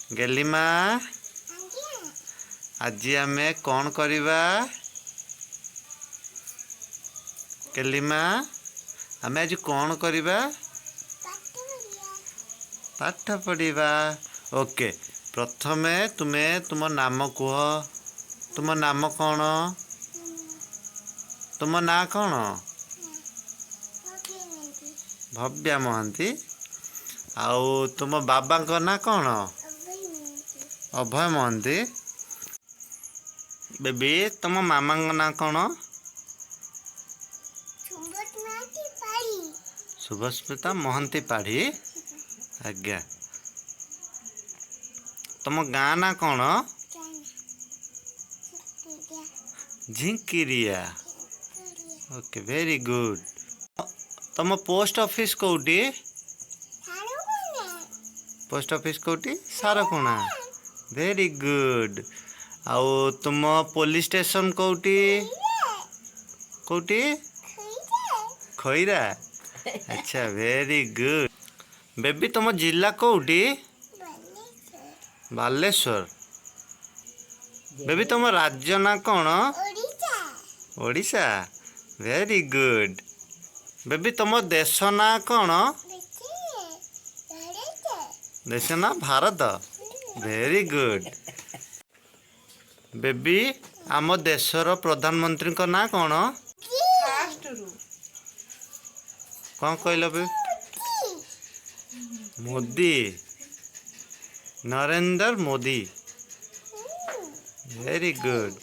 ଗେଲିମା, ଆଜି ଆମେ କ'ଣ କରିବା? ଗେଲିମା, ଆମେ ଆଜି କ'ଣ କରିବା? ପାଠ ପଢ଼ିବା। ଓକେ, ପ୍ରଥମେ ତୁମେ ତୁମ ନାମ କୁହ। ତୁମ ନାମ କ'ଣ? ତୁମ ନାଁ କ'ଣ? ଭବ୍ୟା ମହାନ୍ତି। ଆଉ ତୁମ ବାବାଙ୍କ ନାଁ କ'ଣ? ଅଭୟ ମହାନ୍ତି। ବେବି, ତୁମ ମାମାଙ୍କ ନାଁ କ'ଣ? ଶୁଭସ୍ମିତା ମହାନ୍ତି ପାଢ଼ୀ। ଆଜ୍ଞା। ତୁମ ଗାଁ ନାଁ କ'ଣ? ଝିଙ୍କିରିଆ। Okay, very good. ତୁମ ପୋଷ୍ଟ ଅଫିସ୍ କେଉଁଠି? ପୋଷ୍ଟ ଅଫିସ୍ କେଉଁଠି? ସାରକୋଣା। Very good. ଆଉ ତୁମ ପୋଲିସ ଷ୍ଟେସନ କେଉଁଠି? କେଉଁଠି? ଖଇରା। ଆଚ୍ଛା, ଭେରି ଗୁଡ୍। ବେବି, ତୁମ ଜିଲ୍ଲା କେଉଁଠି? ବାଲେଶ୍ୱର। ବେବି, ତୁମ ରାଜ୍ୟ ନାଁ କ'ଣ? ଓଡ଼ିଶା। Very good. ବେବି, ତୁମ ଦେଶ ନାଁ କ'ଣ? ଦେଶ ନାଁ ଭାରତ। Very good. ବେବି, ଆମ ଦେଶର ପ୍ରଧାନମନ୍ତ୍ରୀଙ୍କ ନାଁ କ'ଣ? ଫାଷ୍ଟରୁ। କ'ଣ କହିଲ baby? Modi, Narendra Modi. Very good.